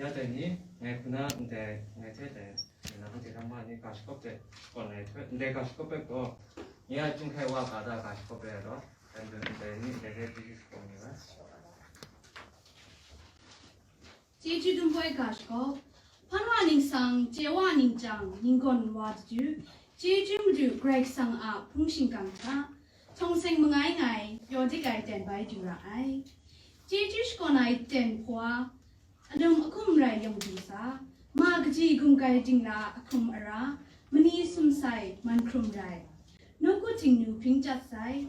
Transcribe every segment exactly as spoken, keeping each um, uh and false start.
Ya dai ni, ngai hpuna ndai, ngai hte dai, na hte hkam ma ni ga shakawp de shakawn ai hte, ndai ga shakawp de gaw, nye a chyinghkai wa ga da ga shakawp de ai law, dan dun ndai ni ndai hte byi shakawn ni ai. ကျေးဇူးတင်ပွဲကရှိကော ဖန်ဝါနင်းဆောင်ကျေဝါနင်းကြောင်နင်းကွန်ဝါတူကျေးဇူးမတူဂရိတ်ဆောင်အဖုန်ရှင်ကံခါထုံစင်မငိုင်းငိုင်းယော်ဒိတ်ဂိုင်တန်ပိုင်တူရအိုင်ကျေးဇူးရှိကောနိုင်တန်ခွာအလုံးအခုမ်ရိုင်ယုံကြည်စာမဟာကတိဂုံကယ်တင်လာအခုမ်အရာမနီးစုံဆိုင်မန်ခုမ်ရိုင်နှုတ်ကတိငူဖျိင်းကျက်ဆိုင်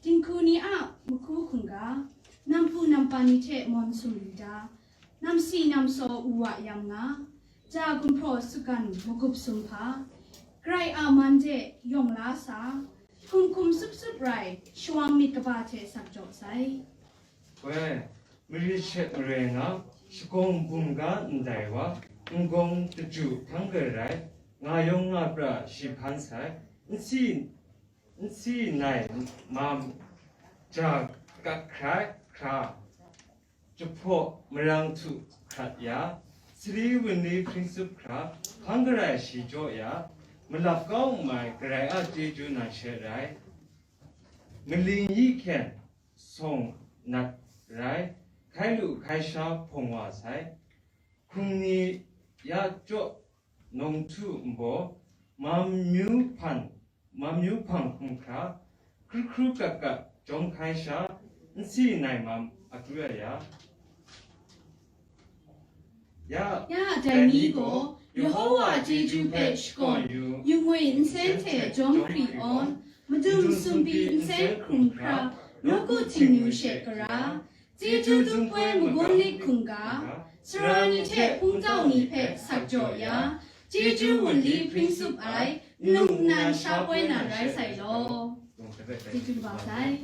တင်ခုနီအမခုခုံကနမ်ဖူနမ်ပန်နီထဲမွန်စုံလူဒါနမ်စီနမ်စောအူဝယမ်ငါ Ja gumhpraw sukan magup sumhpa, Karai a man de yawng la sa, hkum hkum sup sup rai, shawang myit kaba hte sak jaw sai. Woi, mari shet marai nga, shagawng bum ga ndai wa, n-gawng daju hpang garai, nga yawng nga pra shi hpan sai, n si, n si nai mam, ja kat hkrai hkra, jahpaw marang htu hkrat ya, sali wunli hpring tsup hkra, hpang garai shi jaw ya, malap kau n mai Karai a chyeju nan she rai. Maling yi hkyen sawng nat rai, hkai lu hkai sha hpawng wa sai. Hkrung ni ya jaw nawng htu nbaw, mamyu hpan, mamyu hpang hkum hkra, hkru hkru kat kat jawm hkai sha, n si nai mam akru ya ya. Ya, Ya dai ni gaw, Yehowa chyeju hpe shakawn yu, yu ngwi nsen hte jawm hkri awn, madum sumpi nsen hkrung hkra, nawku htingnu she kara, chyeju dum poi magun lit hkungga, sara ni hte hpungtau ni hpe sak jaw ya, chyeju wunli hpring sup ai, nnu nnan sha poi nan rai sai law. Chyeju kaba sai.